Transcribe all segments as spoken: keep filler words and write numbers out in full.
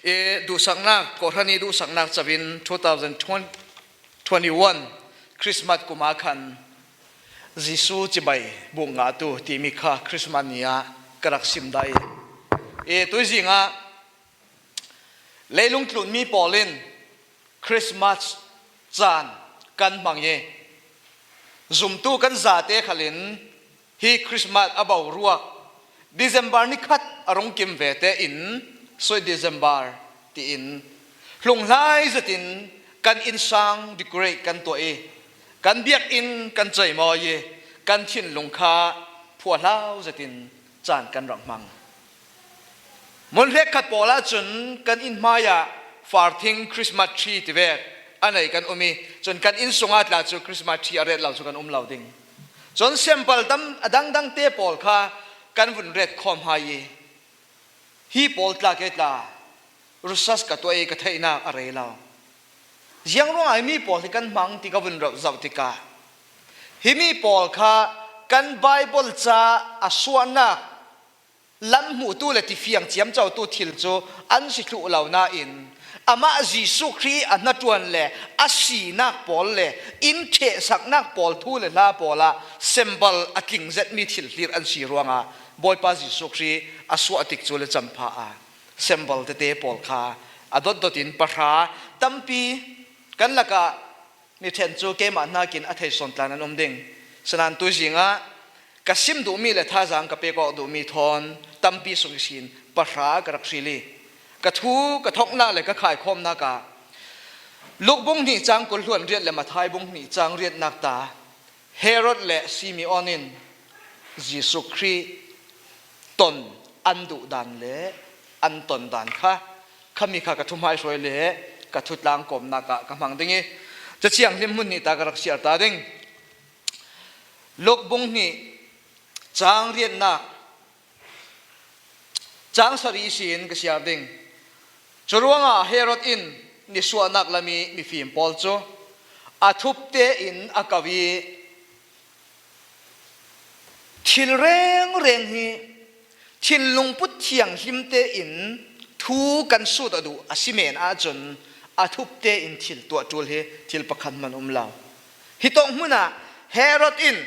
E, duhsaknak, kawhhran i duhsaknak cavin two thousand twenty-one Christmas kuma khan Jesu cibai buk ngahtu timi kha Christmas ni ah ka rak sim dai. E, tuizing ah leilung tlunmi pawl in Christmas caan kan hmang i, zumtu kan zate khalin hi Christmas a boruak December ni khat a rung kim ve tein, sweet December tiin, hlunghlai zetin kan innsang decorate kan tuah i, kan biakinn kan ceimawi i, kan thinlung kha phuahlau zetin caan kan rak hmang. Mun hrekkhat pawl ahcun kan inn hmai ah farthing Christmas tree ti vek a nei kan um i, cun kan inn sungah tla cu Christmas tree a ret lo cu kan um lo ding. Cun sample tam a dangdang te pawl kha kan vun ret khawm hai i, hi pawl tla ke tla research ka tuah i ka theihnak a rei lo. Ziang ruangah himi pawl hi kan hmang ti ka vun rauh zoh tikah, himi pawl kha kan Bible ca a suahnak lam hmutu le tifiang ciamcotu thil cu an si thluh lo nain, amah Jesuh Khrih a hnaṭuan le a sinak pawl le in ṭhehsaknak pawl thu le hla pawl ah symbol a tling zetmi thil hlir an si ruangah Bawipa Jesuh Khrih a suah tik cu le campha a symbol tete pawl kha a dotdot in pahra tampi kan lakah mi ṭhen cu keimah hnakin a thei sawn tlan an um ding. Sinain tuizing ah ka sim duhmi le thazaang ka pek awk duhmi thawn tampi sung ihsin pahra ka rak hril i, ka thu, ka thawknak le ka khaikhawmnak ah Luk bung hnih cang kul hluan riat le Matthai bung hnih cang riatnak ta Herod le Simeon in Jesuh Khrih ton an duh dan le an ton dan kha khami kha ka thuhmaihruai le ka thutlang kawmnak ah ka hmang ding i, Cathiang hlim hmun hnih ta ka rak siar ta ding. Luk bung hnih cang riatnak, cang sarih ihsin ka siar ding. Curuangah Herod in nisuahnak lam i mifim pawl cu a thup tein a ko i, thil rengreng hi thinlungput thianghlim tein thu kan sut a duh a si men ahcun a thup tein thil tuah ṭul hi thil pakhat hman um lo. Hitawk hmunah Herod in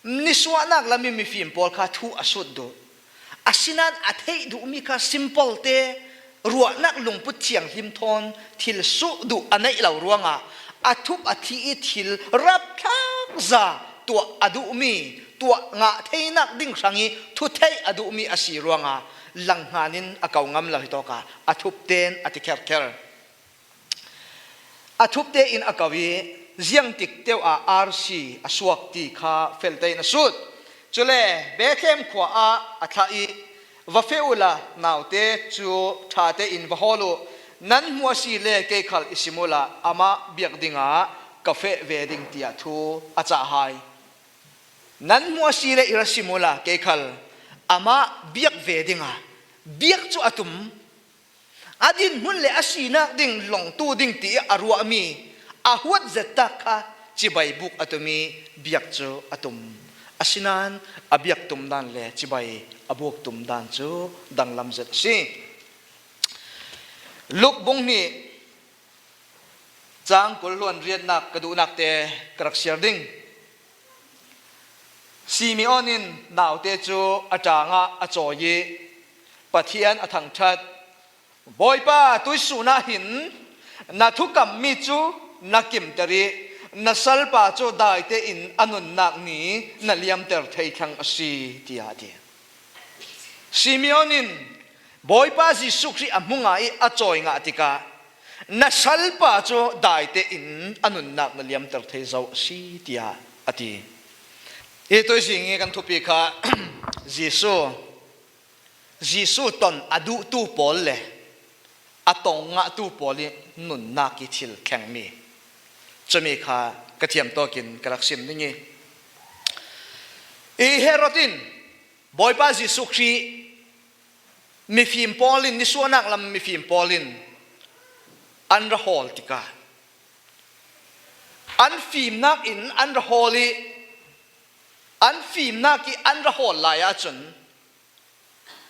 nisuahnak lam i mifim pawl kha thu a sut duh. Asinain a theih duhmi kha simple te, ruahnak lungput thianghlim thawn thil sut duh a neih lo ruangah a thup a thi i thil rapthlak za tuah a duhmi, tuah ngah theinak ding hrang i thu theih a duhmi a si ruangah langhngan in a ko ngam lo. Hitawkah a thup ten a ti kherkher. A thup tein a ko i, ziangtik teuh ah arsi a suak ti kha fel tein a sut. Cule Bethlehem khua ah a thlah i, "Va feh uhla, naute cu ṭha tein va hawl uh. Nan hmuh a si le kei khal i sim uhla, amah biak dingah ka feh ve ding," tiah thu a cah hai. "Nan hmuh a si le i ra sim uhla, kei khal amah biak ve dingah," biak cu a tum. A dinhmun le a sinak ding lawngtu ding ti i a ruahmi a huat zet tak kha cibai buk a tum i biak cu a tum. Asinain a biak tum dan le cibai a buk tum dan cu danglam zet a si. Luk bung hnih cang kul hluan riatnak ka duhnak te ka rak siar ding. Simeon in naute cu a ṭang ah a cawi i Pathian a thangṭhat, "Bawipa, tuihsun ah hin na thukammi cu na kimter i na salpa cu dai tein a nunnak ni na liamter thei thlang a si," tiah a ti. Simeon in Bawipa Jesuh Khrih a hmu ngah i a cawi ngah tikah, "Na salpa cu dai tein a nunnak na liamter thei zo a si," tiah a ti. Hi tuizing i kan thupi kha Jesuh, Jesuh ton a duhtu pawl le a tong ngahtu pawl i nunnak i thil thlengmi, cumi kha ka thiam tawkin ka rak sim ding i, i Herod in Bawipa Jesuh Khrih mifim pawl in, nisuahnak lam mifim pawl in an ra hawl tikah, an fimnak in an ra hawl i, an fimnak i an ra hawl lai ahcun,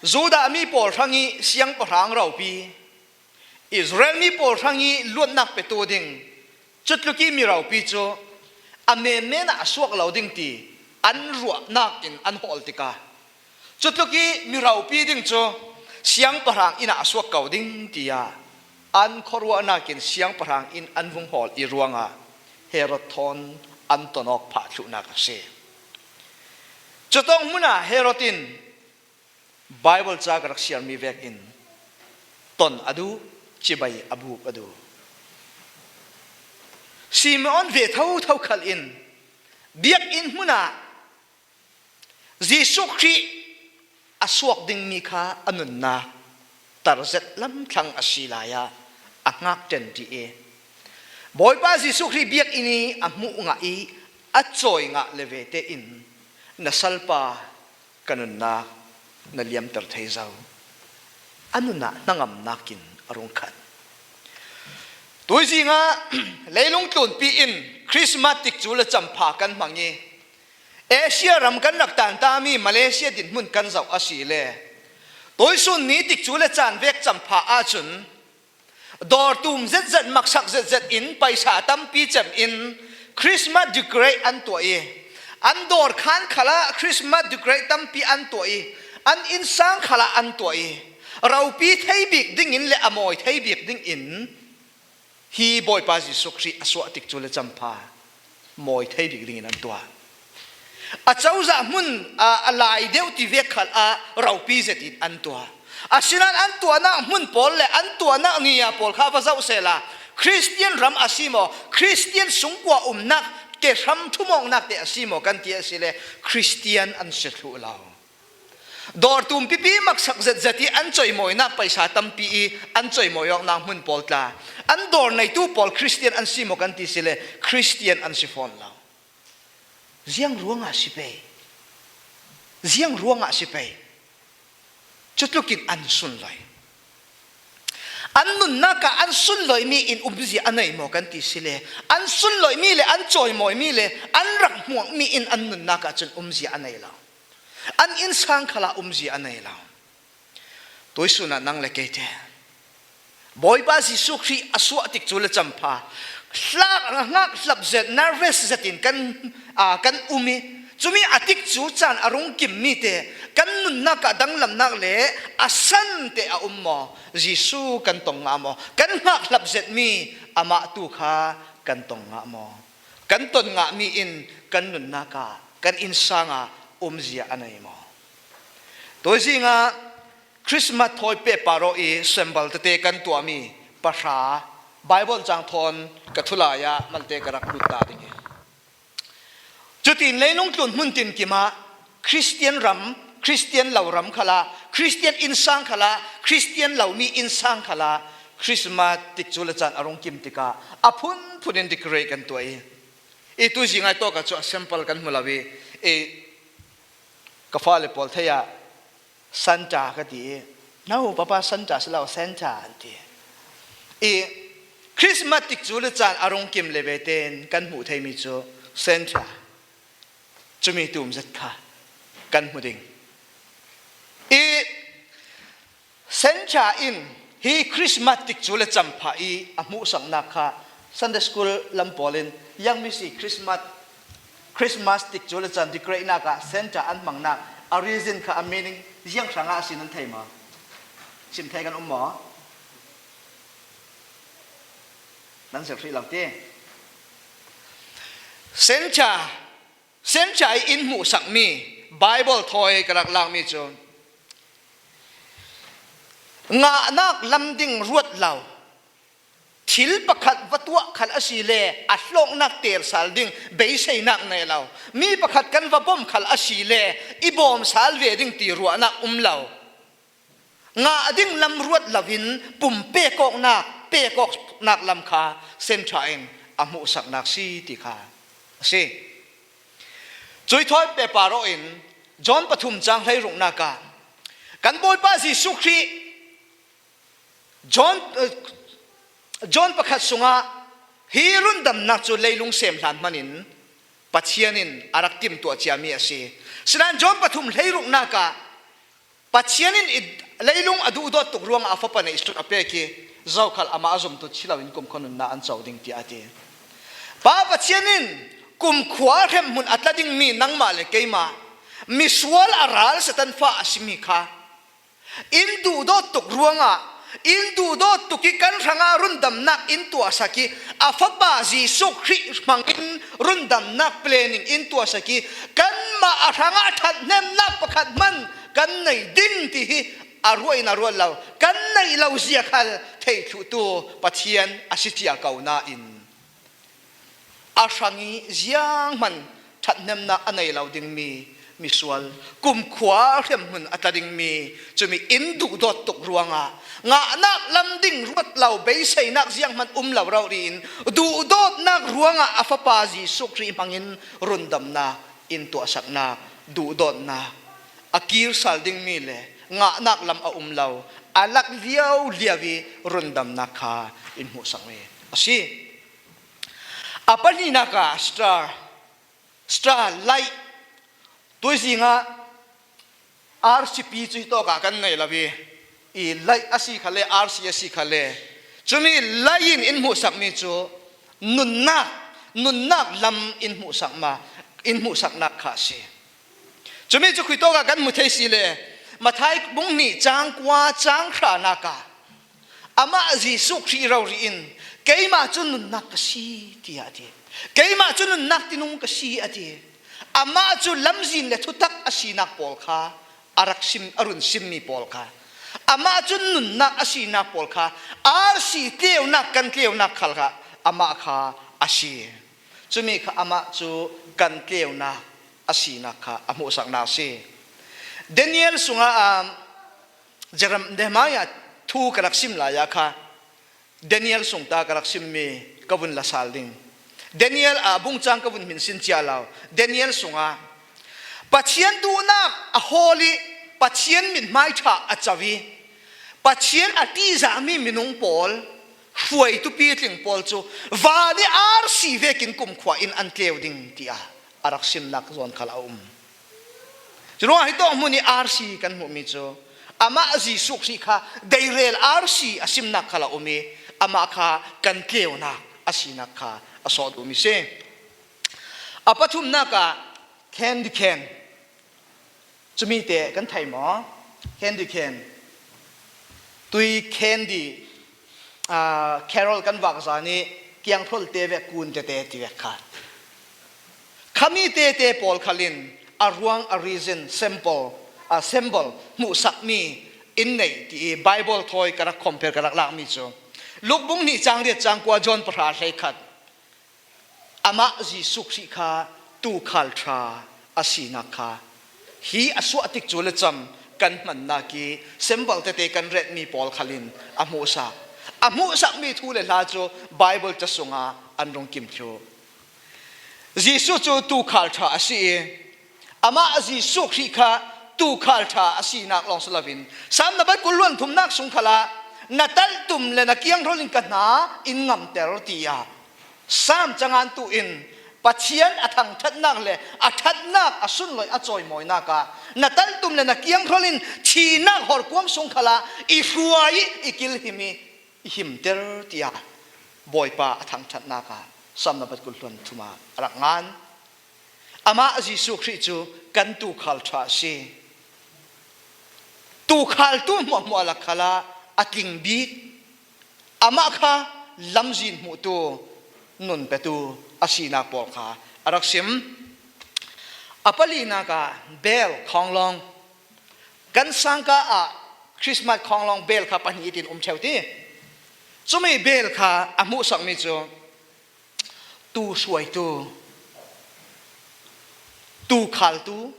Judah mi pawl hrang i siangpahrang ropi, Israel mi pawl hrang i luatnak petu ding, cutluk i mi ropi cu a menmen ah a suak lo ding ti an ruahnak in an hawl tikah, cutluk i mi ropi ding cu siangpahrang inn ah a suak ko ding tiah an khuaruahnak in siangpahrang inn an vung hawl i ruangah Herod thawn an ton awk phah thluhnak a si. Cutawng hmun ah Herod in Baibal ca ka rak siarmi vekin ton a duh, cibai a buk a duh. Simeon ve thotho khal in biakinn hmun ah Jesuh Khrih a suak dingmi kha a nunnak tarzet lamthlang a si lai ah a hngak ṭen ṭi i, Bawipa Jesuh Khrih biakinn i a hmuh ngah i a cawi ngah le ve tein na salpa ka nunnak na liamter thei zo. A nunah hnangamnak in a rung khat. Tuizing ah leilung tlunpi in Christmas tikcu le campha kan hmang i, Asia ram kan rak tantami Malaysia dinhmun kan zoh a si le, tuisun ni tikcu le caan vek campha ahcun dawr tum zetzet, maksak zetzet in paisa tampi cem in Christmas decorate an tuah i, an dawr khan khalah Christmas decorate tampi an tuah i, an innsang khalah an tuah i, ropi thei bik dingin le a mawi thei bik dingin hi Bawipa Jesuh Khrih a suah tikcu le campha mawi thei bik dingin an tuah. A cozah hmun a, a lai deuh ti vek khal ah ropi zetin an tuah. Asinain an tuahnak hmun pawl le an tuahnak ni-a pawl kha va zoh sehla, Khristian ram a si maw, Khristian sungkua umnak, kehram ṭhumawknak te a si maw kan ti a si le, Khristian an si thluh lo. Dawr tum pipi maksak zetzet i an cawimawinak paisa tampi i an cawimawi awknak hmun pawl tla, an dawr neitu pawl Khristian an si maw kan ti si le, Khristian an si fawn lo. Ziang ruangah si pei? Ziang ruangah si pei? Cutlukin an sunloi. An nunnak ah an sunloimi in umzia a nei maw kan ti si le, an sunloimi le an cawimawimi le an rak hmuakmi in an nunnak ah cun umzia a nei lo. An innsang khalah umzia a nei lo. Tuisun ah nang le kei te Bawipa Jesuh Khrih a suah tikcu le campha hlak, hngak hlap zet, nervous zetin kan, aa, kan um i, cumi a tikcu caan a rung kimmi te kan nunnak ah danglamnak le a san te a um maw? Jesuh kan tong ngah maw? Kan hngak hlap zetmi amah tu kha kan tong ngah maw? Kan ton ngahmi in kan nunnak ah, kan innsang ah umzia a nei maw? Tuizing ah Christmas thawi pehpar aw i symbol tete kan tuahmi pahra Baibal cang thawn ka thulai ah malte ka rak lut ta ding hi. Cutin leilung tlun hmun tinkim ah Khristian ram, Khristian lo ram khalah, Khristian innsang khalah, Khristian lomi innsang khalah Christmas tikcu le caan a rung kim tikah a phunphun in decorate kan tuah i, i tuizing ai tawk ah cu a sample kan hmu lo i, i ka fale pawl thei ah Santa ka ti i, no, papa Santa si lo, Santa an ti. I Christmas tikcu le caan a rung kim le ve tein kan hmuh theimi cu Santa, cumi tum zet kha kan hmu ding. I Santa in hi Christmas tikcu le campha i a hmuhsaknak kha Sunday school lam pawl in, yang mi si Christmas, Christmas tikcu le caan decorate nak ah Santa an hmangnak a reason kha, a meaning ziang hrangah a si nan thei maw? Sim thei kan um maw? Nan zirh hrih lo ti. Santa, Santa i in hmuhsakmi Baibal thawi ka rak lakmi cu ngahnak lam ding ruat lo, thil pakhat va tuah khal a si le a hlawknak tersal ding beiseinak nei lo, mi pakhat kan va bawm khal a si le i bawmsal ve ding ti ruahnak um lo. Ngah ding lam ruat loin pum pekawknak, pekawknak lam kha Santa in a hmuhsaknak si ti kha a si. Cuih thawi pehpar aw in John pathum cang hleiruknak ah kan Bawipa Jesuh Khrih John, eh, John pakhat sungah hi rundamnak cu leilung sem hlan hmanin Pathian in a rak timtuah ciami a si. Sinain John pathum hleiruknak ah Pathian in i leilung a duhdawt tuk ruangah a fapa neihsun a pek i, zokhal amah a zumtu si loin kumkhua nunna an co ding, tiah a ti. Pa Pathian in kumkhua hremhmun a tla dingmi nangmah le keimah misual a ral Satan fa a simi kha in duhdawt tuk ruangah, in duhdawt tuk ih kan hrangah rundamnak in tuahsak ih a Fapa Jesuh Khrih hmangin rundamnak planning in tuahsak ih kanmah a hrangah ṭhathnemnak pakhat hman kan nei ding ti hi a ruah in a ruat lo, kan neih lo zia khal thei thluhtu Pathian a si cia ko nain, a hrang ih zianghman ṭhathnemnak a nei lo dingmi misual, kumkhua hremhmun a tla dingmi, cumi in duhdawt tuk ruangah, ngahnak lam ding ruat lo, beiseinak zianghman um lo rori in duhdawtnak ruangah a Fapa Jesuh Khrih hmangin rundamnak in tuahsaknak, duhdawtnak a kir sal dingmi le ngahnak lam a um lo, a lak liauliau ih rundamnak kha in hmuhsakmi a si. A pahnihnak ah star, star, light, tuizing ah R C P cuih tawkah kan nei lo ih, i light a si kha le, R C a si kha le, cumi light in in hmuhsakmi cu nunnak, nunnak lam in hmuhsak ma, in hmuhsaknak kha a si. Cumi cu khuitawkah kan hmu thei si le, Matthai bung hnih cang kua cang hranak ah amah Jesuh Khrih rori in, "Keimah cu nunnak ka si," tiah a ti. "Keimah cu nunnak tinung ka si," a ti. Amah cu lamzin le thutak a sinak pawl kha a rak sim, a run simmi pawl kha, amah cu nunnak a sinak pawl kha, R C tleunak kan tleunak khal kha amah kha a si. Cumi kha amah cu kan tleunak a sinak kha a hmuhsaknak a si. Daniel sungah, um, Jerem-, Nehemiah thu ka rak sim lai ah kha, Daniel sung ta ka rak simmi ka vun la sal ding. Daniel a bungcang ka vun hmin sin cia lo. Daniel sungah Pathian duhnak a hawl ih Pathian mithmai ṭha a co ih Pathian a ṭihzahmi minung pawl, hruaitu pitling pawl cu van ih R C vekin kumkhua in an tleu ding, tiah a rak simnak zawn khal a um. Curuangah hitawk hmun ih R C kan hmuhmi cu amah Jesuh Khrih kha deirel R C a simnak khal a um ih amah kha kan tleunak a sinak kha a sawh duhmi si. A pathumnak ah candy cane, cumi te kan thei maw? Candy cane, tui candy, aa, Carol kan vak zan ih kianghrol te vek, kun tete ti vek kha. Khami tete pawl khal in a ruang, a reason, sample, a symbol hmuhsakmi in neih ti ih Bible thawi ka rak compare, ka rak lakmi cu Luk bung hnih cang riat cang kua, John pahra hleikhat. Amah Jesuh Khrih kha tuukhal ṭha a sinak kha hi a suah tikcu le cam kan hmannak ih symbol tete kan retmi pawl khal in a hmuhsak. A hmuhsakmi thu le hla cu Bible ca sungah an rung kim thluh. Jesuh cu tuukhal ṭha a si ih amah Jesuh Khrih kha tuukhal ṭha a sinak lawng si loin Salm na bat kul hluan thumnak sung khalah na talhtum le na kianghrol in ka hna in ngamter, tiah Salm cangantu in Pathian a thangṭhatnak le a ṭhatnak, a sunlawih, a cawimawinak ah na talhtum le na kianghrol in thihnak horkuang sung khalah i hruai ih i kilhim ih i himter, tiah Bawipa a thangṭhatnak ah Salm na bat kul hluan thum ah a rak ngan. Amah Jesuh Khrih cu kan tuukhal ṭha a si. Tuukhaltu hmuahhmuah lak khalah a tling bik. Amah kha lamzin hmuhtu, nun petu a sinak pawl kha a rak sim. A palinak ah bel, khawnglawng, kan sangka ah Christmas khawnglawng bel kha pahnih tiin um ṭheu ti. Cumi bel kha a hmuhsakmi cu tuuhruaitu, tuukhaltu,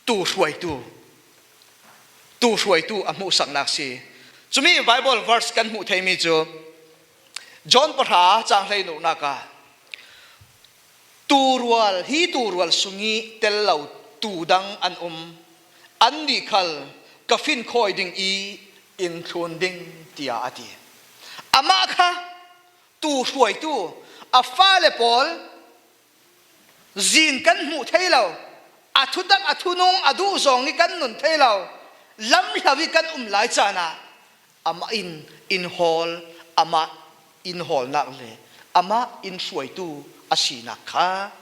tuuhruaitu, tuuhruaitu a hmuhsaknak si. Cumi Bible verse kan hmuh theimi cu John pahra cang hleiruknak ah, tuurual, hi tuurual sung ih tel lo tuu dang an um, annih khal ka finkhawi ding ih in thlun ding, tiah a ti. Amah kha tuuhruaitu, a fale pawl zin kan hmuh thei lo, a thutak, a thunung, a duhzawng ih kan nun thei lo, lamhlo ih kan um lai caan ah amah in in hawl, amah in hawlnak le amah in hruaitu a sinak kha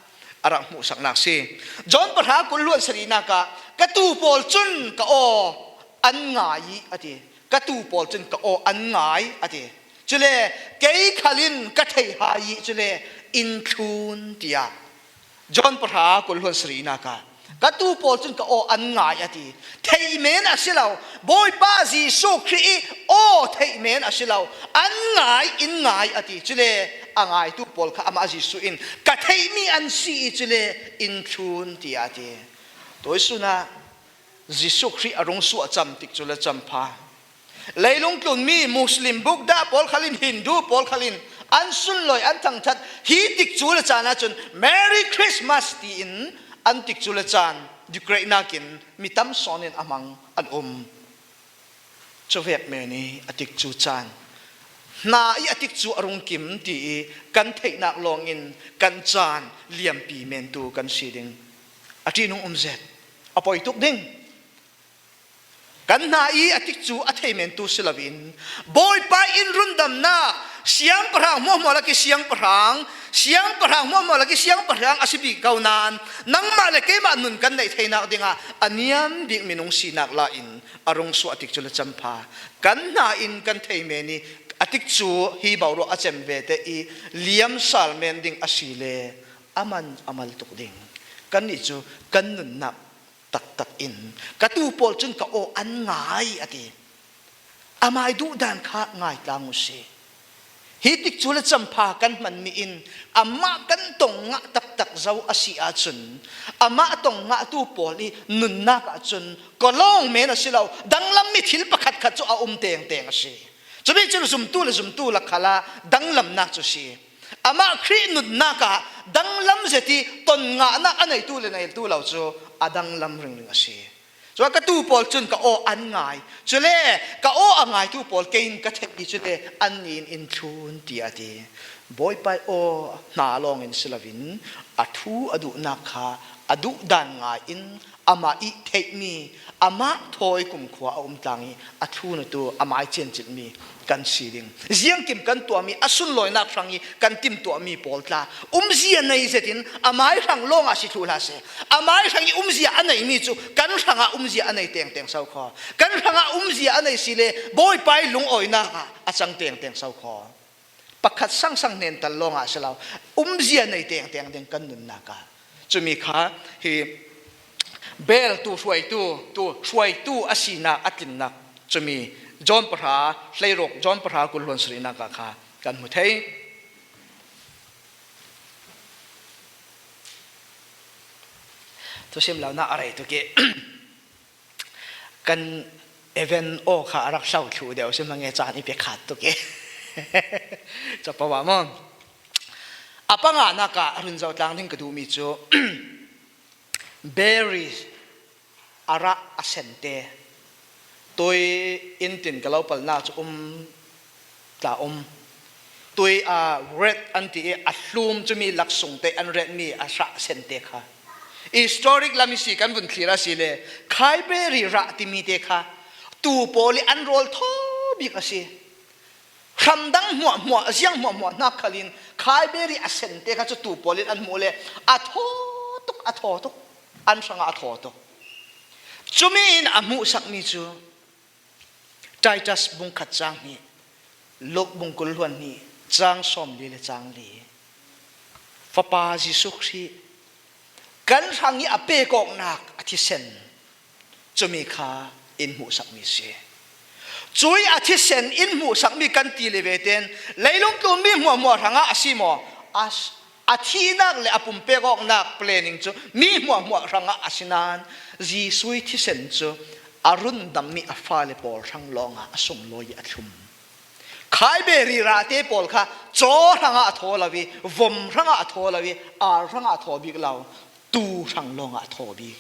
a rak hmuhsaknak si. John pahra kul hluan sarihnak ah, "Ka tuu pawl cun ka aw an ngai i," a ti. "Ka tuu pawl cun ka aw an ngai," a ti. Cule, "Kei khal in ka thei hai i, cule in thlun," tiah John pahra kul hluan sarihnak ah, "Ka tuu pawl cun ka aw an ngai," a ti. Theih men a si lo, Bawipa Jesuh Khrih i aw theih men a si lo, an ngai, in ngai a ti. Cule a ngaitu pawl kha amah Jesuh in, "Ka theihmi an si i, cule in thlun," tiah a ti. Tuisun ah Jesuh Khrih a rung suah cam tikcu le cam pha. Leilung tlunmi Muslim, Buddha pawl khal in, Hindu pawl khal in an sunlawi, an thangṭhat, hi tikcu le caan ahcun Merry Christmas tiin an tikcu le caan Ukraine nakin mi tam sawn in a hmang an um. Cuvek men i a tikcu caan, hna i a tikcu a rung kim ti i kan theihnak lawngin kan caan liampi mentu kan si ding. A ṭihnung um zet, a poi tuk ding. Kan hna i a tikcu a thei mentu si loin, Bawipa in rundamnak, siangpahrang hmuahhmuah lak i siangpahrang, siangpahrang hmuahhmuah lak i siangpahrang a si bik ko nain, nangmah le keimah nun kan neih theinak dingah a niam bik minung sinak la in a rung suah tikcu le cam pha. Kan hna in kan thei men i a tikcu hi boruak a cem ve te i liamsal men ding a si le a man a mal tuk ding. Kannih cu kan nunnak taktak in, "Ka tuu pawl cun ka aw an ngai," a ti. Amai duhdan kha ngaitlang u sih. Hi tikcu le cam pha kan hmanmi in amah kan tong ngah taktak zo a si ahcun, amah tong ngahtu pawl i nunnak ahcun ka lawng men a si lo, danglam mi thil pakhatkhat cu a um tengteng a si. Cumi cun zumtu le zumtu lak khalah danglamnak cu si. Amah Khrih nunnak ah danglam zet i ton ngahnak a neitu le neitu lo cu a danglam ringring a si. Cun, "Ka tuu pawl cun ka aw an ngai. Cule ka aw a ngaitu pawl kei in ka theih i, cule annih in in thlun," tiah a ti. Bawipa i aw hna lawngin si loin a thu a duhnak kha a duhdan ngai in amah i theihmi, amah thawi kumkhua a um tlang i a thlun a tu amai ciancilmi kan si ding. Ziangkim kan tuahmi, a sunlawinak hrang i kan timtuahmi pawl tla umzia nei zetin amai hrang lawngah si thluh hlah seh. Amai hrang i umzia a neimi cu kan hrangah umzia a nei tengteng so kho. Kan hrangah umzia a nei si le Bawipa i lungawinak ah a cang tengteng so kho. Pakhat sangsang hnental lawngah si lo, umzia nei tengteng ding kan nunnak ah. Cumi kha hi bel tu hruaitu, tu hruaitu a sinak a tlinnak, cumi John pahra hleiruk, John pahra kul hluan sarihnak ah kha kan hmu thei. Thusim lonak a rei tuk i, kan event aw kha a rak hlo thluh deuh si hmang e, caan i pe khat tuk i. Capo ah maw? A panganak ah a run zoh tlang ding ka duhmi cu, Berry a rah a sente, tui in tin ka lo palnak cu um tla um. Tui a ret an ti i a hlum, cumi laksung te an retmi a rah sente kha historic lam i si kan vun thlir a si le, Khaiberi rah timi te kha tuu pawl i an rawl thaw bik a si. Hramdang hmuahhmuah, ziang hmuahhmuah hnak khalin Khaiberi a sente kha cu tuu pawl in an hmuh le a thaw tuk, a thaw tuk, an hrangah a thaw tuk. Cumi in a hmuhsakmi cu Titus bungkhat cang hnih, Luk bungkul hluan hnih, cang sawmli le cang li. Fapa Jesuh Khrih kan hrang i a pek awknak a thisen, cumi kha in hmuhsakmi si. Cui a thisen in hmuhsakmi kan ti le ve ten, leilung tlunmi hmuahhmuah hrangah a si maw? A, a thihnak le a pumpek awknak planning cu mi hmuahhmuah hrangah a si nain, Jesuh i thisen cu a rundammi a fale pawl hrang lawngah a sunglawi i a thlum. Khaiberi rahte pawl kha caw hrangah a thaw lo i, vom hrangah a thaw lo i, ar hrangah a thaw bik lo, tuu hrang lawngah a thaw bik.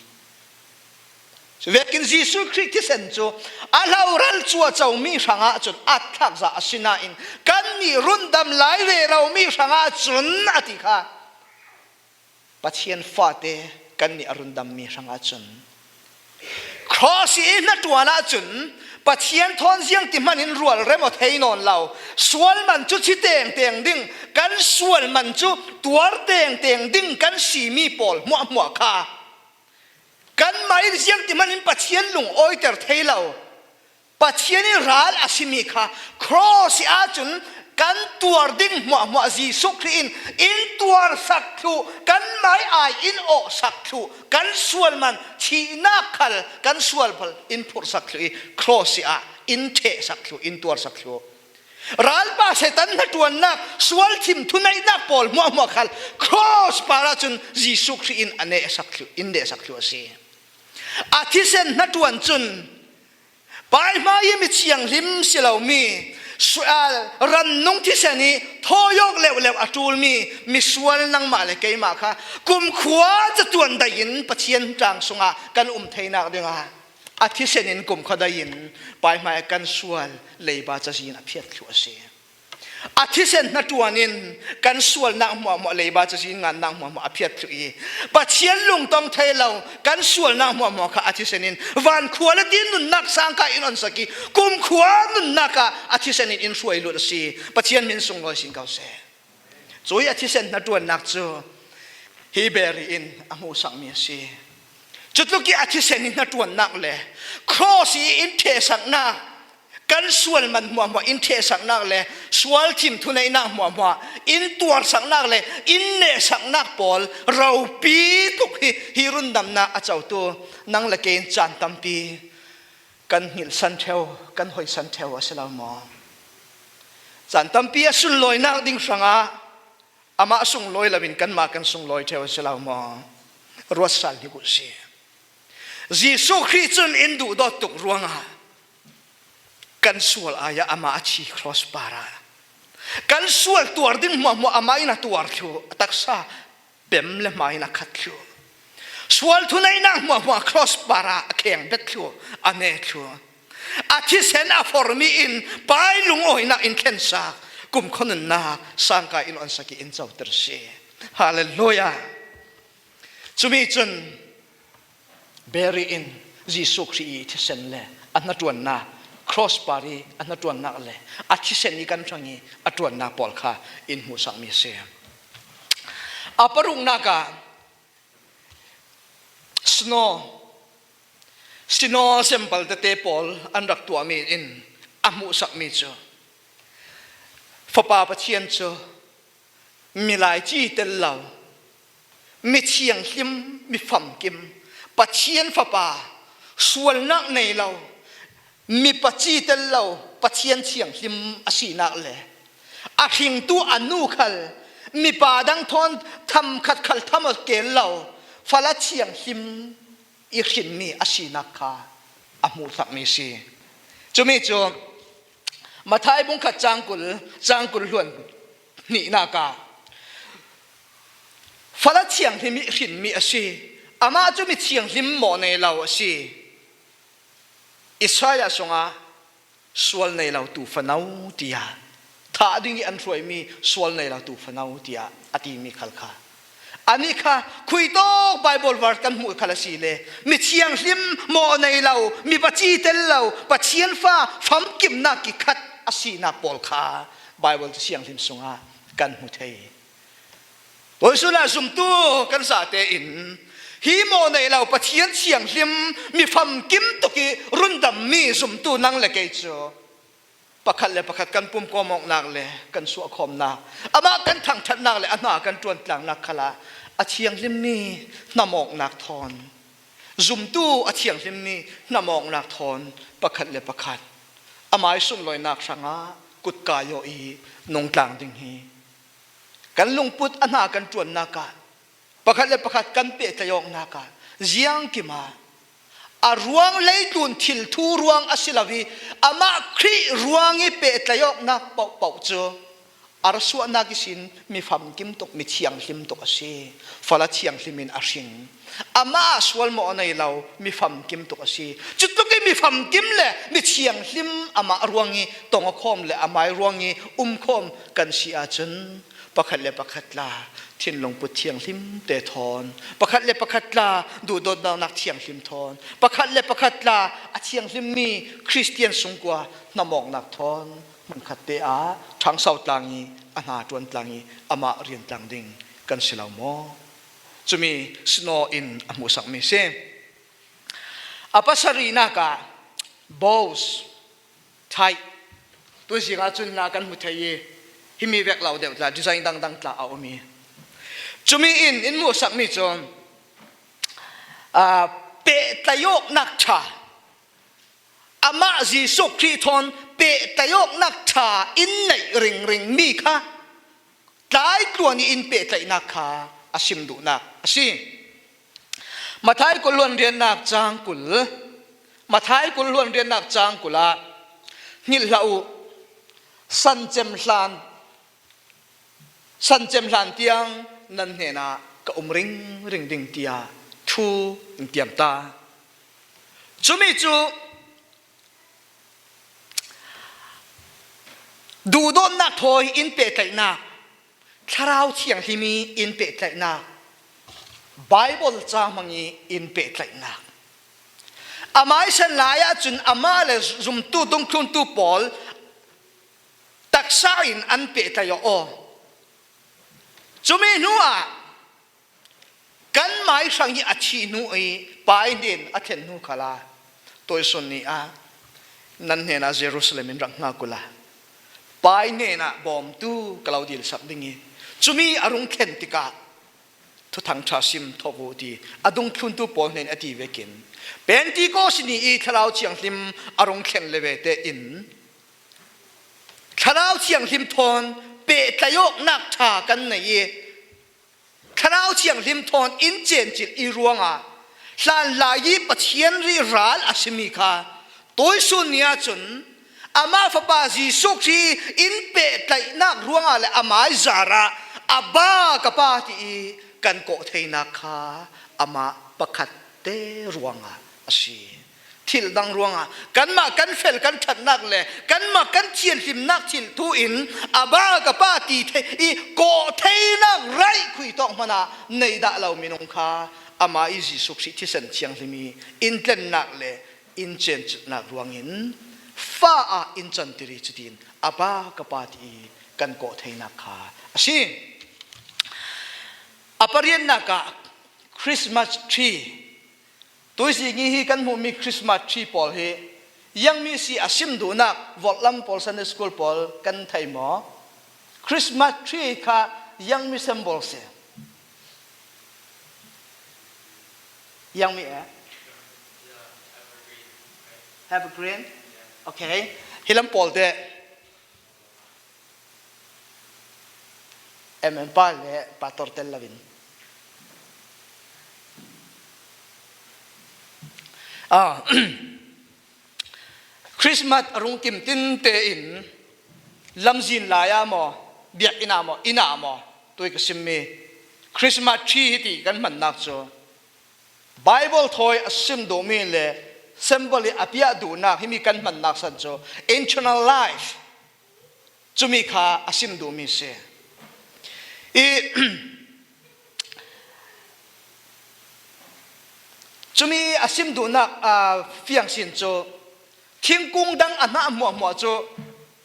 Cuvekin Jesuh Khrih thisen cu a hloral cuahcomi hrangah cun a thlakzah a si nain, kannih rundam lai rero mi hrangah cun a ti kha. Pathian fate kannih a rundammi hrangah cun, cross i hnaṭuan ahcun Pathian thawn ziangti hmanin rual rem aw thei nawn lo. Sual man chu thi tengteng ding, kan sual man chu tuar tengteng ding kan si mi pawl hmuahhmuah kha, kanmah in ziangti hmanin Pathian lungawiter thei lo. Pathian in ral a si mi kha, cross ah cun kan tuar ding hmuahhmuah Jesuh Khrih in in tuarsak thluh, kanmah ai in awhsak thluh, kan sual man thihnak khal kan sual phal in phurhsak thluh i cross ah in ṭhehsak thluh, in tuarsak thluh. Ralpa Satan hnaṭuannak, sual thim thuneihnak pawl hmuahhmuah khal cross parah cun Jesuh Khrih in a nehsak thluh, in nehsak thluh a si. A thisen hnaṭuan cun, pai hmai mi thianghlim si lomi, su-, aa, rannung thisen i thawiyawk leuhleuh a ṭulmi misual nangmah le keimah kha kumkhua catuan dai in Pathian ṭaang sungah kan um theinak dingah a thisen in kumkhua dai in pai hmai kan sual leiba cazin a phiat thluh a si. A thisen hnaṭuan in kan sualnak hmuahhmuah, leiba cazin ngannak hmuahhmuah a phiat thluh i, Pathian lungtong thei lo kan sualnak hmuahhmuah kha a thisen in vankhua le tin nunnak sangka in onsak i, kumkhua nunnak ah a thisen in in hruai lut a si. Pathian min sunglawi sin ko seh. Cui a thisen hnaṭuannak cu hi Beri in a hmuhsakmi a si. Cutluk i a thisen in hnaṭuannak le cross i in ṭhehsaknak, kan sual man hmuahhmuah in ṭhehsaknak le sual thim thuneihnak hmuahhmuah in tuarsaknak le in nehsaknak pawl ropi tuk hi, hi rundamnak a cotu nang le kei in caan tampi kan hngilhsan ṭheu, kan hoihsan ṭheu a si lo maw? Caan tampi a sunlawinak ding hrangah amah sunglawi loin kanmah kan sunglawi ṭheu a si lo maw? Ruatsal hnik uh si. Jesuh Khrih cun in duhdawt tuk ruangah kan sual ai-ah amah a thi cross parah. Kan sual tuar ding hmuahhmuah amah in a tuar thluh, a taksa bem le hma in a khat thluh. Sual thuneihnak hmuahhmuah cross parah a kheng bet thluh, a ne thluh. A thisen a formi in pai lungawinak in thlensak, kumkhua nunnak sangka in onsak i in coter si. Hallelujah. Cumi cun Beri in Jesuh Khrih i thisen le a hnaṭuannak, cross par i a hnaṭuannak le a thisen i kan hrang i a ṭuannak pawl kha in hmuhsakmi a si. A paruknak ah sino, sino sempal tete pawl an rak tuahmi in a hmuhsakmi cu Fapa Pathian cu milai ci tel lo, mi thianghlim, mi famkim, Pathian Fapa, sualnak nei lo, mipa ci tel lo, Pathian thianghlim a sinak le a hringtu a nu khal mipa dang thawn tham khat khal tham aw kel lo, fala thianghlim i hrinmi a sinak kha a hmuhsakmi si. Cumi cu Matthai bung khat cang kul, cang kul hluan hnihnak ah fala thianghlim i hrinmi a si. Amah cu mi thianghlim mawh nei lo a si. Isaiah sungah sual nei lo tu fano tiah, thah ding i an hruaimi sual nei lo tu fano tiah a timi khal kha, anih kha khuitawk Bible verse kan hmuh khal a si le mi thianghlim mawh nei lo, mipa ci tel lo, Pathian fa famkimnak kikhat a sinak pawl kha Bible thianghlim sungah kan hmu thei. Tuisun ah zumtu kan zate in hi mawh nei lo Pathian thianghlim, mi famkim tuk i rundammi zumtu nang le kei cu pakhat le pakhat kan pumkawm awknak le kan suahkhawmnak, amah kan thangṭhatnak le a hna kan ṭuantlangnak khalah a thianghlimmi hnamawknak thawn, zumtu a thianghlimmi hnamawknak thawn pakhat le pakhat amai sunlawinak hrangah kutkai aw i nungtlang ding hi kan lungput a hna kan ṭuannak ah, pakhat le pakhat kan pehtlaih awknak ah, ziangkim ah a ruang leitlun thil thu ruang a si lo i, amah Khrih ruang i pehtlaih awknak paohpaoh cu a rasuahnak ihsin mi famkim tuk, mi thianghlim tuk a si. Fala thianghlim in a hring. Amah sual mawh nei lo, mi famkim tuk a si. Cutluk i mi famkim le mi thianghlim amah ruang i tong a khawm le amai ruang i um khawm kan si ahcun, Pakhat le pakhat tla thinlung put thianghlimte thawn, pakhat le pakhat tla duhdawtnak thianghlim thawn, pakhat le pakhat tla a thianghlimmi Khristian sungkua hnamawknak thawn hmunkhatte ah ṭhangsau tlang i a hna ṭuan tlang i amah rian tlang ding kan si lo maw? Cumi Snow in a hmuhsakmi si. A pasarihnak ah bows, tie, tuizing ah cun hna kan hmu thei i, himi vek lo deuh tla, design dangdang tla a um i, cumi in in hmuhsakmi cun, aa, pehtlaih awknak ṭha, amah Jesuh Khrih thawn pehtlaih awknak ṭha in neih ringring mi kha tlaitluan i in pehtlaihnak kha a sim duhnak a si. Matthai kul hluan riatnak cang kul, Matthai kul hluan riatnak cang kul ah, "Hngilh hlah uh, san cem hlan, san cem hlan tiang nan hnenah ka um ringring ding," tiah thu in tiam ta. Cumi cu duhdawtnak thawi in pehtlaihnak, Thlarau Thianghlim i in pehtlaihnak, Baibal ca hmang i in pehtlaihnak. Amah i san lai ahcun amah le zumtu dungthluntu pawl taksa in an pehtlaih aw. Cumi hnuah kanmah i hrang hi a thih hnu i Pa i hnen a thlen hnu khalah tuisun ni ah nan hnenah Jerusalem in rak hngak uhla, Pa i hnenah bawmtu ka lo dilsak ding i cumi a rung thlen tikah Thuthang ṭha sim thawk uh, ti a dungthluntu pawl hnen a ti vekin, Pentecost ni i Thlarau Thianghlim a rung thlen le ve tein Thlarau Thianghlim thawn pehtlaih awknak ṭha kan nei i, Thlarau Thianghlim thawn in cencilh i ruangah hlanlai i Pathian ri ral a simi kha tuisun ni ahcun amah Fapa Jesuh Khrih in pehtlaihnak ruangah le amah i zarah, "Abba, ka Pa," ti i kan kawh theinak kha amah pakhat te ruangah a si. Thil dang ruangah kanmah kan fel kan ṭhatnak le kanmah kan thianhlimnak thil thu in, "Abba, ka Pa," ti thei i kawh theinak raihkhui tawk hmanh ah nei dah lo minung kha amah i Jesuh Khrih thisen thianghlim i in tlennak le in cencilhnak ruangin Fa ah in cantir i cutin, "Abba, ka Pa," ti i kan kawh theinak kha a si. A pariatnak ah Christmas tree, tuizing i hi kan hmuhmi Christmas tree pawl hi ziangmi si a sim duhnak, Voltlam pawl, Sunday School pawl kan thei maw? Christmas tree kha ziangmi symbol si? Ziangmi eh? Evergreen. Okay. Hi lam pawl te M M pa le pastor tel lo in. Ah, Christmas a rung kim tinte in lamzin lai ah maw, biakinn ah maw, inn ah maw, tui ka simmi Christmas tree hi ti kan hmannak cu Bible thawi a sim duhmi le symbol i a piah duhnak himi kan hmannak san cu eternal life, cumi kha a sim duhmi si. I, cumi a sim duhnak, aa, fiang sin cu thingkung dang a hnah hmuahhmuah cu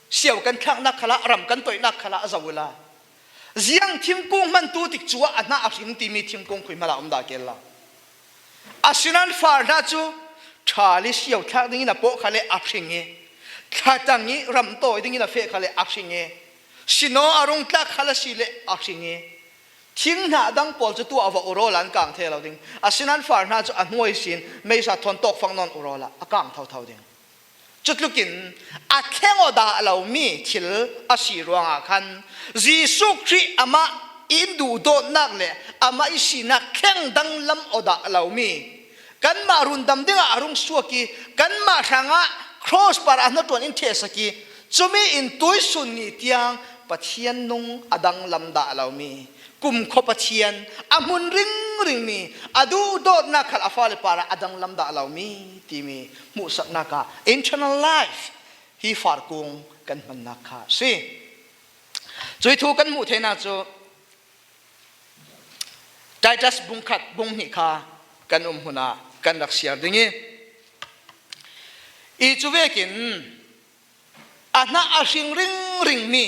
sio kan thlaknak khalah, ram kan toihnak khalah a zoh ula, ziang thingkung hmantu tik cu a hnah a hring timi thingkung khui hmanh ah um dah kei lo. Asinain far hna cu ṭhal i sio thlak dingin a pawh khal le a hring i, thlatang i ram tawi dingin a feh khal le a hring i, sino a rung tlak khal a si le a hring i, thing hnah dang pawl cu tuah va urawl an kang thei lo ding. Asinain far hna cu a hnuai sin meisa thawn tawkfang nawn urawl ah a kang thotho ding. Cutlukin a thleng aw dah lomi thil a si ruangah khan Jesuh Khrih amah i duhdawtnak le amah i sinak thleng danglam aw dah lomi, kanmah rundam dingah a rung suak i kanmah hrangah cross parah a hnaṭuan in ṭhehsak i, cumi in tuisun ni tiang Pathian nung a danglam dah lomi, kumkhua Pathian a hmun ringringmi, a duhdawtnak khal a fale parah a danglam dah lomi timi hmuhsaknak ah eternal life hi farkung kan hmannak kha a si. Cui thu kan hmuh theihna cu Titus bung khat, bung hnih kha kan um hmun ah kan rak siar ding i, i cu vekin a hnah a hring ringringmi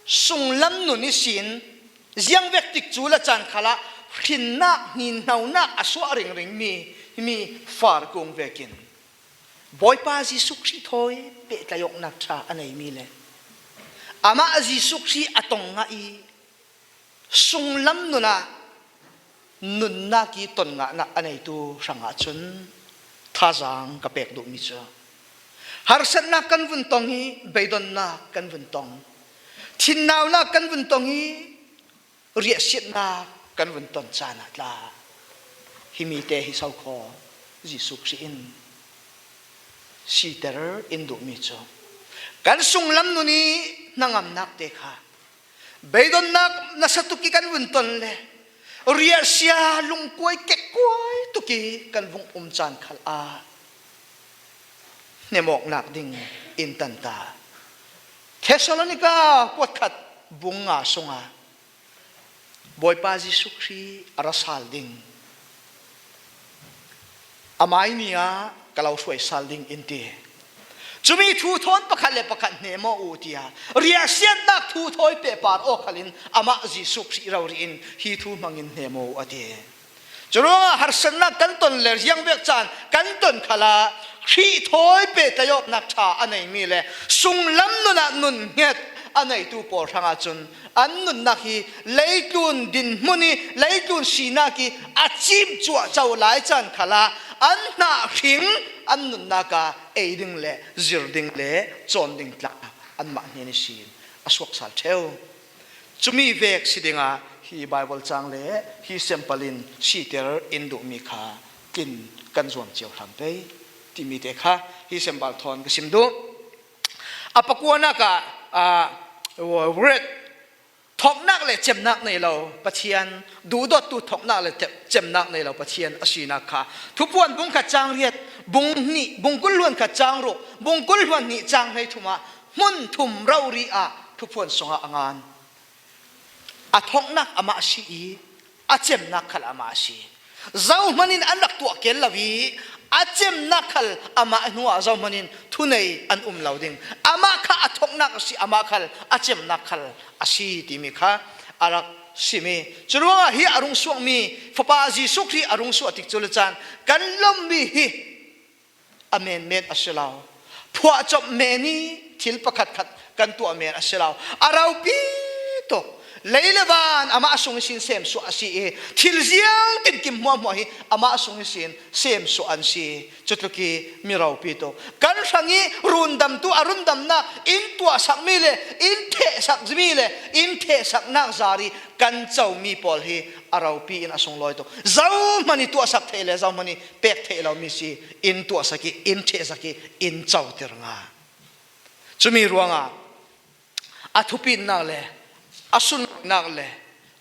sunglam nun ihsin ziangvek tikcu le caan khalah hrinnak, hninhnonak a suah ringringmi mi far kung vekin Bawipa Jesuh Khrih thawi pehtlaihawknak ṭha a neimi le amah Jesuh Khrih a tong ngah i sunglam nun ah nunnak i ton ngahnak a neitu hrangah cun thazaang ka pek duhmi cu harsatnak kan vun tong i beidonnak kan vun tong, thinnaunak kan vun tong i riahsiatnak kan vun ton caan ah tla himi te hi sokhaw Jesuh Khrih in siter in duhmi cu kan sunglam nun i hnangamnak te kha beidonnak nasa tuk i kan vun ton le riahsia lungkuai kekkuai tuk i kan vung um caan khal ah hnemawknak ding in tanta. Thessalonika kuatkhat bung nga sungah Bawipa Jesuh Khrih a ra sal ding, amai ni ah ka lo hruai sal ding in ti. Cumi thu thawn pakhat le pakhat hnehmawh uh, tiah riahsiatnak thu thawi pehpar aw khalin amah Jesuh Khrih rori in hi thu hmangin hnehmawh uh a ti. Curuangah harsatnak kan ton le ziangvek caan kan ton khalah Khrih thawi pehtlaihawknak ṭha a neimi le sunglam nun ah nun hnget a neitu pawl hrangah cun an nunnak hi leitlun dinhmun i leitlun sinak i a cim cuahco lai caan khalah an hnah hring an nunnak ah ei ding le zir ding le cawn ding tla anmah hnen ihsin a suaksal ṭheu. Cumi vek si dingah hi Baibal caang le hi sempal in siter in duhmi kha kin kan zuam cio hram pei timi te kha hi sempal thawn ka sim duh. A pakuanak ah, aa, ret thoknak le cemnak nei lo Pathian, duhdawttu thoknak le te-, cemnak nei lo Pathian a sinak kha Thupuan bung khat caang riat, bung hnih, bung kul hluan khat caang ruk, bung kul hluan hnih caang hleithum ah hmun thum rori ah Thupuan sungah a ngan. A thoknak amah a si i a cemnak khal amah a si. Zohman in an rak tuah kel lo i a cemnak khal amah hnuah zohman in thunei an um lo ding. Amah kha a thoknak a si, amah khal a cemnak khal a si timi kha a rak simi. Curuangah hi a rung suakmi Fapa Jesuh Khrih a rung suah tikcu le caan kan lawmmi hi a menmen a si lo. Phuahcop men i thil pakhatkhat kan tuah men a si lo. A ropi tuk. Lei le van amah sung ihsin semsuah a si i thil ziangtinkim hmuahhmuah hi amah sung ihsin semsuah an si. Cutluk i mi ropi tuk. Kan hrang i rundamtu a rundamnak in tuahsakmi le in thehsakmi le in thehsaknak zar i kan comi pawl hi a ropi in a sunglawi tuk. Zohman i tuahsak theih le zohman i pek theih lomi si in tuahsak i, in ṭhehsak i, in coter nga. Cumi ruangah a thupitnak le a sunlawinak le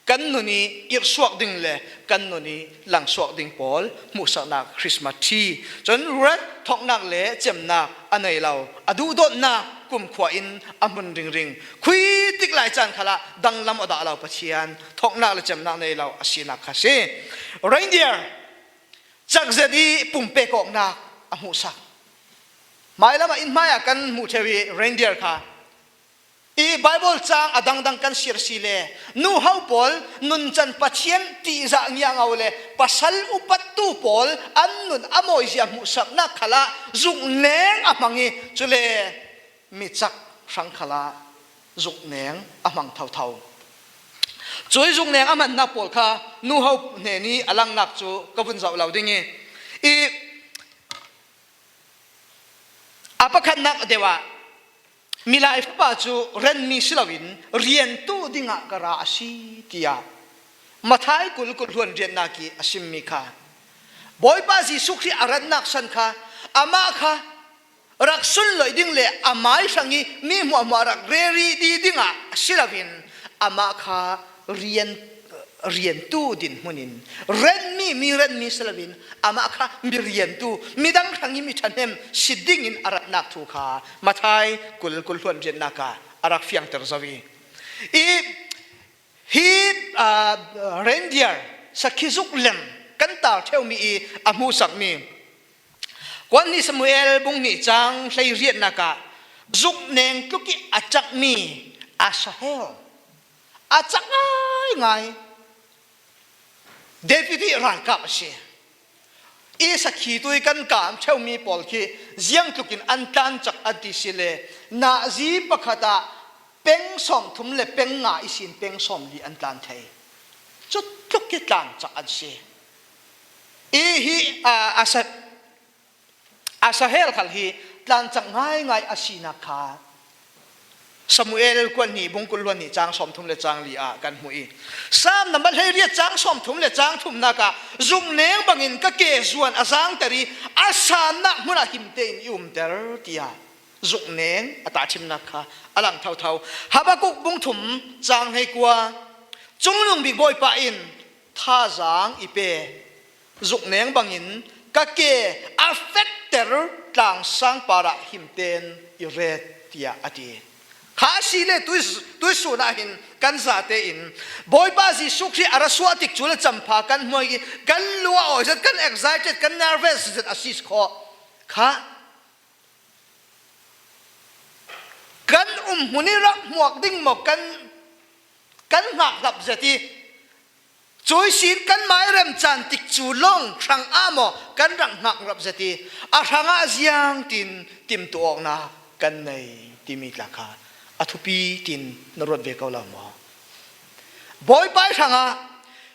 kan nun i irhsuak ding le kan nun i langsuak ding pawl hmuhsaknak Christmas tree. Cun ret thoknak le cemnak a nei lo, a duhdawtnak kumkhua in a hmun ringring, khui tik lai caan khalah danglam a dah lo Pathian, thoknak le cemnak nei lo a sinak kha si. Reindeer cakzet i pumpek awknak a hmuhsak. Hmailam ah in hmai ah kan hmuh ṭheu i reindeer kha i Baibal caang a dangdang kan siar si le nuhau pawl nuncan Pathian tihzah ngiango le pasal upattu pawl an nun a mawizia hmuhsaknak khalah zukneng a hmang i cule micak hrang khalah zukneng a hmang thotho. Cui zukneng a hmannak pawl kha nuhau hnen i a langnak cu ka vun zoh lo ding i, i a pakhatnak deuh ah milai fapa cu renmi si loin riantu dingah ka ra a si, tiah Matthai kul, kul hluan riatnak i a simmi kha Bawipa Jesuh Khrih a ratnak san kha amah kha rak sunloih ding le amai hrang i mi hmuahhmuah rak reri dih dingah a si loin amah kha rian, riantu dinhmun in renmi, mi renmi si loin amah kha mi riantu, midang hrang i mi ṭhahnem si dingin a ratnak thu kha Matthai kul, kul hluan riatnak ah a rak fiangter zo i I hi, aa, reindeer, sakhi zuk lem kan tar theuh mi i a hmuhsak mi. Kuan ni Samuel bung ni cang hleiriatnak ah zuk neng tluk i a cak mi Asahel. A cak ngaingai. David i ralkap a si. I sakhi tui kan kam theuh mi pawl khi ziang tlukin an tlan cak an ti si le, nazi pakhat ah peng sawmthum le peng nga i sin peng sawmli an tlan thei. Cu tluk i tlan cak an si. I hi, aa, Asa-, Asahel khal hi tlan cak ngaingai a sinak kha Samuel kuan ni bung kul hluan ni cang sawmthum le cang li ah kan hmuh i, Sam nambat hleiriat cang sawmthum le cang thumnak ah, zuk neng bangin ka ke zuan a zangter i a sannak hmun ah him tein i umter, tiah zuk neng a tahṭhimnak kha a lang thotho. Habakuk bung thum cang hleikua, Cungnungbik Bawipa in thazaang i pe, zuk neng bangin ka ke a fetter tlangsang parah him tein i ret, tiah a ti. Kha a si le tui, tuisun ah hin kan zate in Bawipa Jesuh Khrih a ra suah tikcu le campha kan hmuai i kan lu a awi zet, kan excited, kan nervous zet a si khawh kha. Kan um hmun i rak hmuak ding maw, kan, kan hngak hlap zet i, cui sin kan mai remcan tikcu lawng hrang ah maw kan rak hngak hlap zet i, a hrangah ziangtin timtuawknak kan nei timi tla kha a thupi tin na ruat ve ko lo maw? Bawipa i hrangah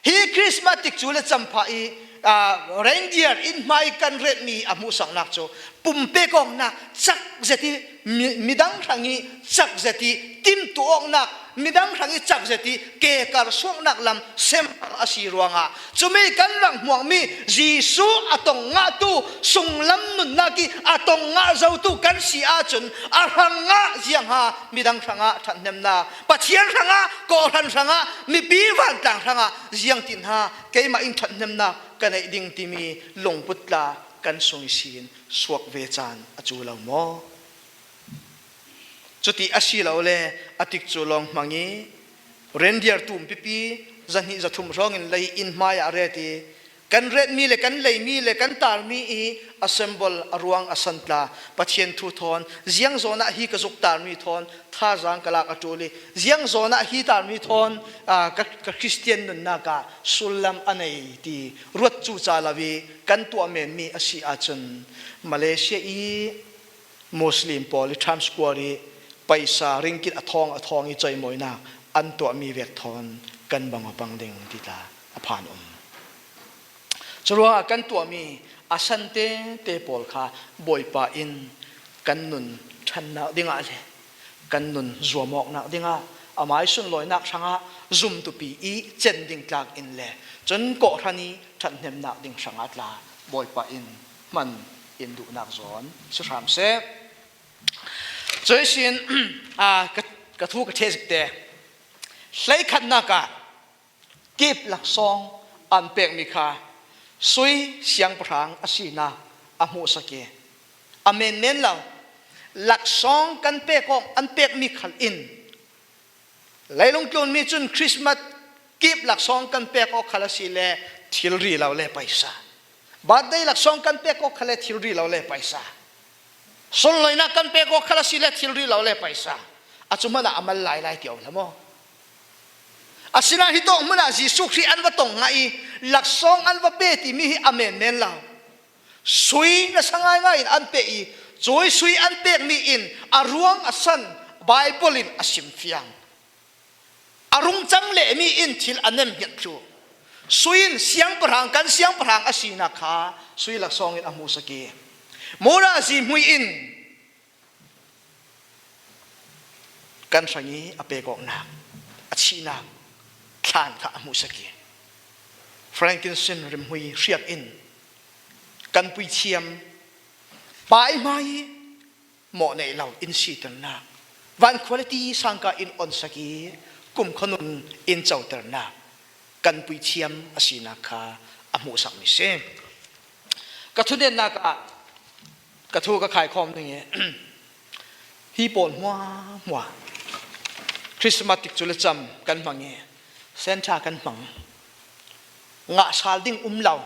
hi Christmas tikcu le campha i, aa, reindeer in hmai kan retmi a hmuhsaknak cu pumpek awknak cak zet i, mi, midang hrang i cak zet i, timtuh awknak midang hrang i cak zet i, kekar suaknak lam sem a si ruangah, cumi kan rak hmuakmi Jesuh a tong ngahtu sunglam nunnak i a tong ngah zotu kan si ahcun, a hrangah ziangha midang hrangah ṭhathnemnak, Pathian hrangah, kawhhran hrangah, mipi vantlang hrangah ziangtinha keimah in ṭhathnemnak ka neih ding timi lungput tla kan sung ihsin suak ve caan a cu lo maw? Cuti a si lo le, a tikcu lawng hmang i, reindeer tum pipi zahnih zathum hrawngin lei in hmai ah a ret i, kan retmi le kan leimi le kan tarmi i a symbol a ruang a san tla, Pathian thu thawn, ziang zawn ah hi ka zuk tarmi thawn thazaang ka lak a ṭul i, ziang zawn ah hi tarmi thawn, aa, ka, ka Khristian nunnak ah sullam a nei ti ruat cuca lo i kan tuah menmi a si ahcun, Malaysia i Muslim pawl i Times Square i paisa ringgit a thawng a thawng i coimawinak an tuahmi vek thawn kan bang aw pang ding ti tla a phan um. Curuangah kan tuahmi a san tete pawl kha Bawipa in kan nun ṭhannak dingah le kan nun zuamawknak dingah amai sunlawinak hrangah zumtupi i cen ding tlak in le cun kawhhran i ṭhathnemnak ding hrangah tla Bawipa in hman in duhnak zawn si hram seh. Cui sin, aa, ka, ka thu ka ṭheh zik te. Hleikhatnak ah kip laksawng an pekmi kha sui siangpahrang a sinak a hmuhsak i, a menmen lo. Laksawng kan pek awk an pekmi khal in, leilung tlunmi cun Christmas kip laksawng kan pek awk khal a si le thilri lo le paisa. Birthday laksawng kan pek awk khal le thilri lo le paisa. Sunlawinak kan pek awk khal a si le thilri lo le paisa. A cu hmanh ah a mal lai lai ti a um hlawm aw. Asinain hi tawk hmun ah Jesuh Khrih an va tong ngah i laksawng an va pe timi hi a menmen lo. Sui nasa ngaingai in an pe i, cui sui an pekmi in a ruang a san, Baibal in a simfiang. A rung cang lehmi in thil a nem hngiat thlu. Sui in siangpahrang, kan siangpahrang a sinak kha sui laksawng in a hmuhsak i, mura zi hmui in kan hrang i a pek awknak, a thihnak thlan kha a hmuhsak i, frankincense rimhmui hriak in kan puithiam, pai hmai i mawh neih lo in siternak, van quality sangka in onsak i kumkhua nun in coternak kan puithiam a sinak kha a hmuhsakmi si. Ka thunetnak ah ka thu ka khaikhawm ning i, hi pawl hmuahhmuah Christmas tikcu le cam kan hmang i, Santa kan hmang. Ngah sal ding um lo.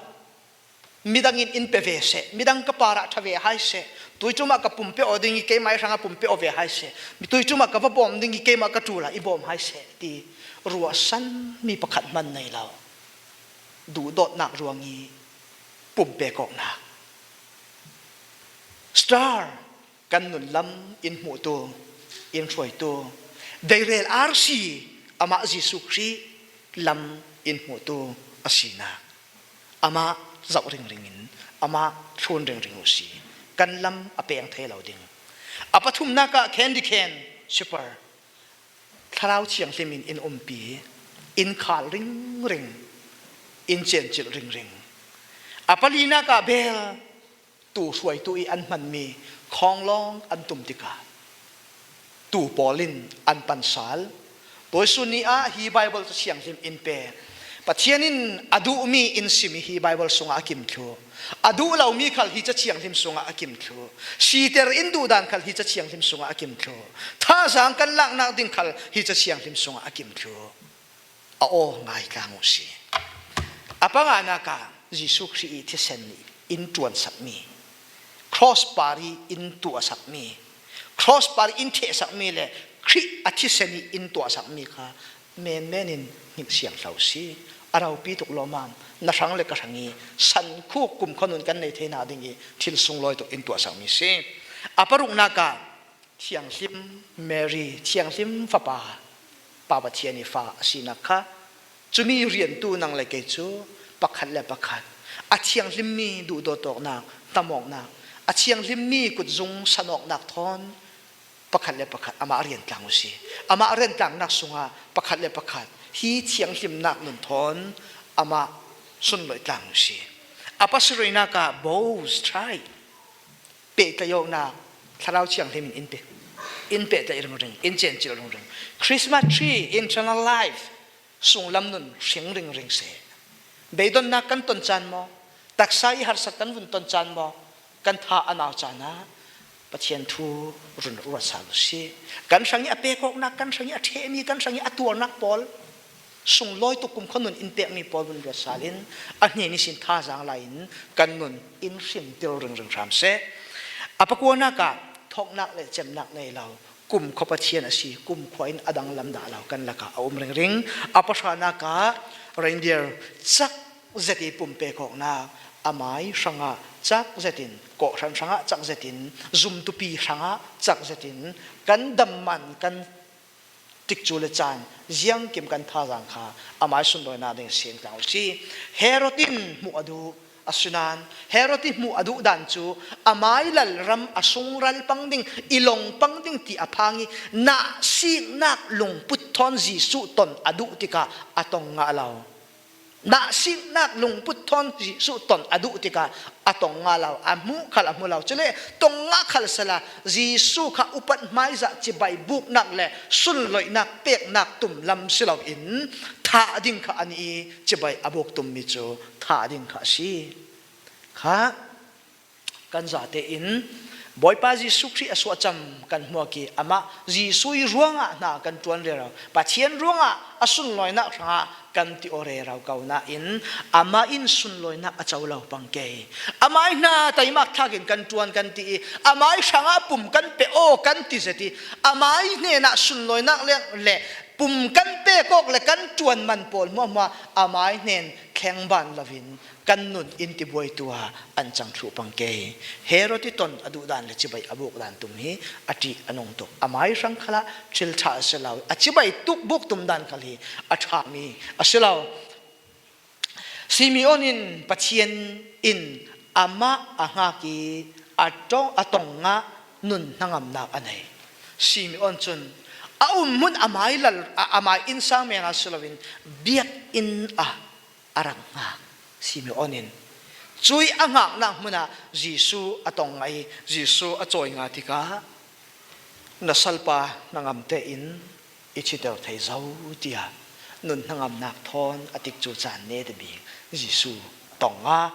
Midang in in pe ve seh, midang ka parah ṭha ve hai seh, tuiṭum ah ka pumpe aw ding i keimah i hrangah pumpe aw ve hai seh, mi tuiṭum ah ka va bawm ding i keimah ka ṭulah i bawm hai seh ti ruahsan mi pakhat hman nei lo. Duhdawtnak ruang i pumpe kawknak. Star kan nun lam in hmuhtu, in hruaitu, deirel arsi amah Jesuh Khrih lam in hmuhtu a sinak. Amah zoh ringring in, amah thlun ringring uh si. Kan lam a peng thei lo ding. A pathumnak ah candy cane, super. Thlarau Thianghlim in in umpi, in khal ringring, in cencilh ringring. A palinak ah bel, tu hruaitu i an hmanmi khawng lawng an tum tikah tu pawl in an pansal. Tuisun ni ah hi Bible Ca Thianghlim in pe. Pathian in a duhmi in sim i hi Bible sungah a kim thluh. A duh lomi khal hi Ca Thianghlim sungah a kim thluh. Siter in duhdan khal hi Ca Thianghlim sungah a kim thluh. Thazaang kan laknak ding khal hi Ca Thianghlim sungah a kim thluh. A aw ngai tlang uh si. A panganak ah Jesuh Khrih i thisen in ṭuansakmi, cross par i in tuahsakmi, cross par i in thehsakmi le Khrih a thisen i in tuahsakmi kha menmen in hngilh siang hlo si. A ropi tuk lawmam, na hrang le ka hrang i sankhuk kumkhua nun kan nei theihna ding i thil sunglawi tuk in tuahsakmi si. A paruknak ah Thianghlim Mary, Thianghlim Fapa, Pa Pathian i fa a sinak kha, cumi riantu nang le kei cu pakhat le pakhat a thianghlimmi duhdawtawknak, hnamawknak, a thianghlimmi kutzung sanawknak thawn pakhat le pakhat amah rian tlang uh si. Amah rian tlangnak sungah pakhat le pakhat hi thianghlimnak nun thawn amah sunloih tlang uh si. A pasarihnak ah bows, try pehtlaih awknak, Thlarau Thianghlim in in pe, in pehtlaih ringring, in cencilh ringring. Christmas tree, eternal life, sunglam nun hring ringring seh. Beidonnak kan ton caan maw? Taksa i harsat kan vun ton caan maw? Kan tha a nau caan ah Pathian thu run ruat sal uh si. Kan hrang i a pek awknak, kan hrang i a ṭhehmi, kan hrang i a tuarnak pawl, sunglawi tuk kumkhua nun in pekmi pawl vun ruat sal in a hnen ihsin thazaang lai in kan nun in hringtir ringring hram seh. A pakuanak ah thawknak le cemnak nei lo, kumkhua Pathian a si, kumkhua in a danglam dah lo kan lakah a um ringring. A pahranak ah reindeer cak zet i pumpe kawknak, a mai hrangah cak zetin, kawhhran hrangah cak zetin, zumtupi hrangah cak zetin kan damman kan tikcu le caan ziangkim kan thazaang kha amai sunlawinak ding siang tlang uh si. Herod in hmuh a duh, asinain Herod i hmuh a duh dan cu amai lalram a sungral pang ding, i lawng pang ding ti a phang i nahsiknak lungput thawn Jesuh ton a duh tikah a tong ngah lo. Nahsiknak lungput thawn Jesuh ton a duh tikah a tong ngah lo, a hmuh khal a hmu lo. Cule tong ngah khal sehla Jesuh kha upat hmaizah cibai buknak le sunloihnak peknak tum lam si loin thah ding kha a ni i cibai a buk tummi cu thah ding kha a si. Kha kan zate in Bawipa Jesuh Khrih a suahcam kan hmuak i amah Jesuh i ruangah hna kan ṭuan rero, Pathian ruangah a sunlawinak hrangah kan ti aw rero ko nain amah in sunlawinak a co lo pang ke. Amah i hna taimak thlak in kan ṭuan kan ti i amah i hrangah pum kan pe aw kan ti zet i amah i hnenah sunlawinak le, le pum kan pek awk le kan ṭuan man pawl hmuahhmuah amah i hnen thleng ban loin kan nun in tibuaitu ah an cang thluh pang ke. Herod i ton a duh dan le cibai a buk dan tum hi a ṭih a nung tuk. Amai hrang khalah thil ṭha a si lo. A cibai tuk buk tum dan khal hi a ṭhami a si lo. Simeon in Pathian in amah a hngak i a ṭong, a tong ngah nun hnangamnak a nei. Simeon cun a umhmun amai lal, a, amai innsang menga si loin biakinn ah a rak hngak. Simeon in cui a hngaknak hmun ah Jesuh a tong ngah i Jesuh a cawi ngah tikah, na salpa hnangam tein i citer thei zo, tiah nun hnangamnak thawn a tikcu caan neta bik Jesuh tong ngah.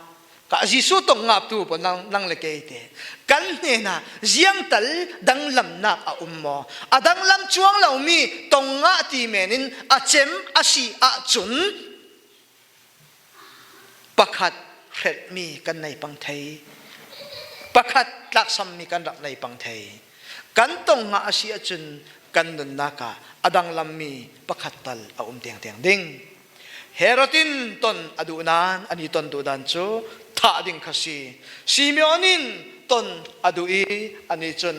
Ka Jesu tong ngahtu pawl nang, nang le keite, kan hnenah ziangtal danglamnak a um maw? A danglam cuang lomi tong ngah ti menin a cem a si ahcun pakhat hrelhmi kan nei pang thei, pakhat tlaksammi kan rak nei pang thei. Kan tong ngah a si ahcun kan nunnak ah a danglammi pakhat tal a um tengteng ding. Herod in ton a duh nain ani ton duh dan cu thah ding kha si. Simeon in ton a duh i ani cun,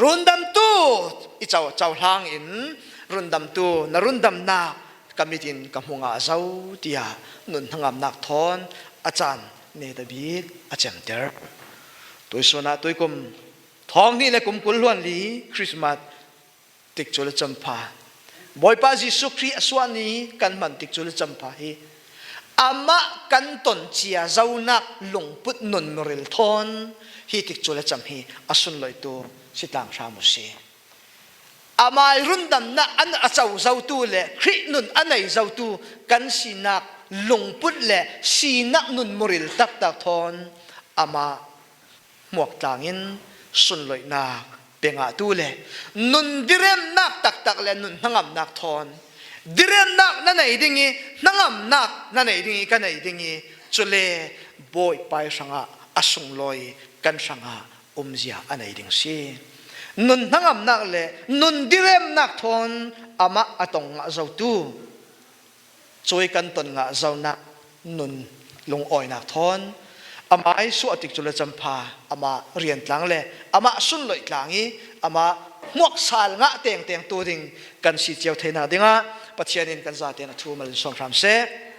"Rundamtu i co, cohlang in rundamtu, na rundamnak ka mit in ka hmu ngah zo," tiah nun hnangamnak thawn a caan netabik a cemter. Tuisun ah tuikum thawng hnih le kum kul hluan li Christmas tikcu le campha, Bawipa Jesuh Khrih a suah ni kan hman tikcu le campha hi amah kan ton cia zonak lungput nun muril thawn hi tikcu le cam hi a sunloihtu si tlang hram u si. Amai rundamnak an a co zotu le Khrih nun a nei zotu kan sinak lungput le sinak nun muril taktak thawn amah hmuak tlangin sunloihnak pe ngahtu le nun diremnak taktak le nun hnangamnak thawn diremnak na nei ding i hnangamnak na nei ding i ka nei ding i, cule Bawipa hrangah a sunglawi kan hrangah umzia a nei ding si. Nun hnangamnak le nun diremnak thawn amah a tong ngah zotu, cui kan ton ngah zonak nun lungawinak thawn amai suah tikcu le campha amah rian tlang le amah sunloih tlang i amah hmuaksal ngah tengteng tu ding kan si cio theinak dingah Pathian in kan zaten a thu malin sawm hram seh.